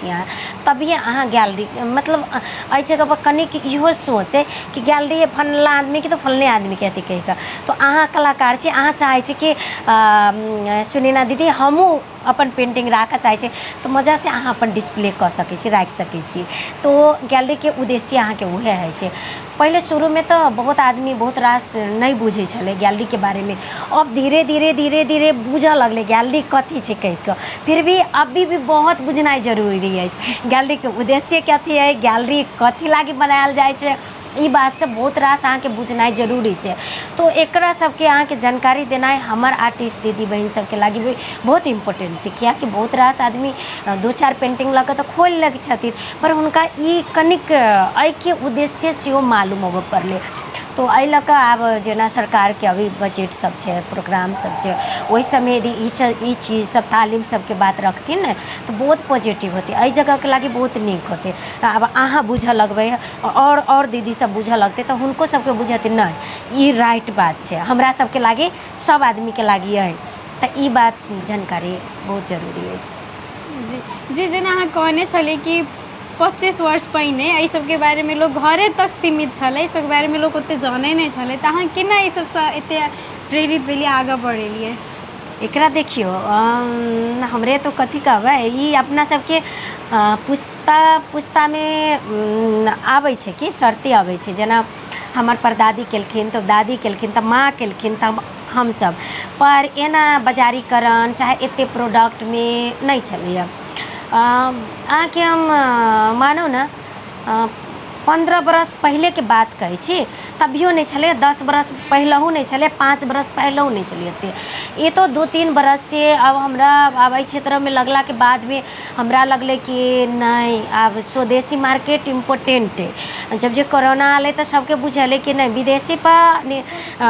अहाँ तभिए अहाँ गैलरी मतलब एहि जगहपर कनिक इहो सोच अइ कि गैलरी फल्लाँ आदमीके तऽ फल्लेँ आदमीके अथी कहि कऽ तऽ अहाँ कलाकार छी, अहाँ चाहै छी कि सुनैना दीदी हमहूँ अपन पेन्टिंग राखऽ चाहै छी, तऽ मजासँ अहाँ अपन डिस्प्ले कऽ सकै छी, राखि सकै छी। तऽ गैलरीके उद्देश्य अहाँके उएह होइ छै। पहिले शुरूमे तऽ बहुत आदमी बहुत रास नहि बुझै छलै गैलरीके बारेमे। अब धीरे धीरे धीरे धीरे बुझऽ लगलै गैलरी कथी छै कहि कऽ। फिर भी अभी भी बहुत बुझनाइ जरूरी अछि, गैलरीके उद्देश्य कथी अइ, गैलरी कथी लागि बनायल जाइ छै, ई बात सब बहुत रास अहाँके बुझनाइ जरूरी छै। तऽ एकरा सबके अहाँके जानकारी देनाइ हमर आर्टिस्ट दीदी बहिन सबके लागि भी बहुत इम्पोर्टेंट छै, किएकि बहुत रास आदमी दू चारि पेन्टिंग लऽ कऽ तऽ खोलि लै छथिन, पर हुनका ई कनिक एहिके उद्देश्य सेहो मालूम होबऽ पड़लै। तऽ एहि लऽ कऽ आब जेना सरकारके अभी बजट सब छै, प्रोग्राम सब छै, ओहि सबमे यदि ई चीज सब तालीम सबके बात रखथिन ने तऽ बहुत पॉजिटिव होतै, एहि जगहके लागि बहुत नीक होतै। आब अहाँ बुझऽ लगबै आओर दीदी सब बुझऽ लगतै तऽ हुनको सबके बुझेतै, नहि ई राइट बात छै हमरा सबके लागि, सब आदमीके लागि अइ। तऽ ई बात जानकारी बहुत जरूरी अछि। जी जी, जेना अहाँ कहने छलियै कि 25 वर्ष पहिने एहि सबके बारेमे लोक घरे तक सीमित छलै, एहि सबके बारेमे लोक ओतेक जानै नहि छलै, तऽ अहाँ केना एहि सबसँ एतेक प्रेरित भेलियै, आगाँ बढ़ेलियै? एकरा देखियौ, हमरे तऽ कथी कहबै, ई अपना सबके पुस्ता पुस्तामे आबै छै कि शर्ते अबै छै। जेना हमर परदादी केलखिन तऽ दादी केलखिन तऽ माँ केलखिन तऽ हमसब पर एना बजारीकरण चाहे एतेक प्रोडक्टमे नहि छलैए। अहाँके हम मानू ने 15 बरस पहिलेके बात कहै छी, तभियो नहि छलै, 10 बरस पहिलहु नहि छलै, 5 बरस पहिलहु नहि छलै एतेक। ई तऽ 2-3 बरससँ आब हमरा आब एहि क्षेत्रमे लगलाके बादमे हमरा लगलै कि नहि, आब स्वदेशी मार्केट इम्पोर्टेंट अइ। जब जे कोरोना एलै तऽ सबके बुझेलै कि नहि, विदेशीपर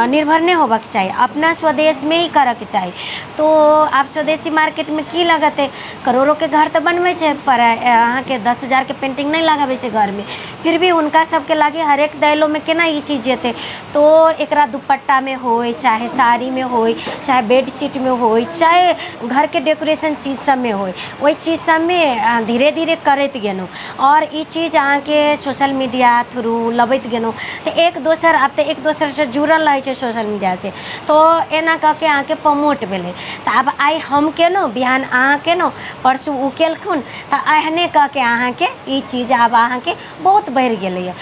निर्भर नहि होबऽके चाही, अपना स्वदेशमे ही करऽके चाही। तो आब स्वदेशी मार्केटमे की लगतै? करोड़ोके घर तऽ बनबै छै, पर अहाँके 10 हजारके पेन्टिंग नहि लगाबै छै घरमे। फिर भी हुनका सबके लागे हरेक दैलोमे केना ई चीज जेतै? तो एकरा दुपट्टामे होइ, चाहे साड़ीमे होइ, चाहे बेडशीटमे होइ, चाहे घरके डेकोरेशन चीज सबमे होइ, ओहि चीज सबमे धीरे धीरे करैत गेलहुँ आओर ई चीज अहाँके सोशल मीडिया थ्रू लबैत गेलहुँ। तऽ एक दोसर आब तऽ एक दोसरसँ जुड़ल रहै छै सोशल मीडियासँ, तऽ एना कऽ के अहाँके प्रमोट भेलै। तऽ आब आइ हम केलहुँ, बिहान अहाँ केलहुँ, परसू ओ केलखुन, तऽ एहने कऽ के अहाँके ई चीज आब अहाँके बहुत बढ़ि गेलैए।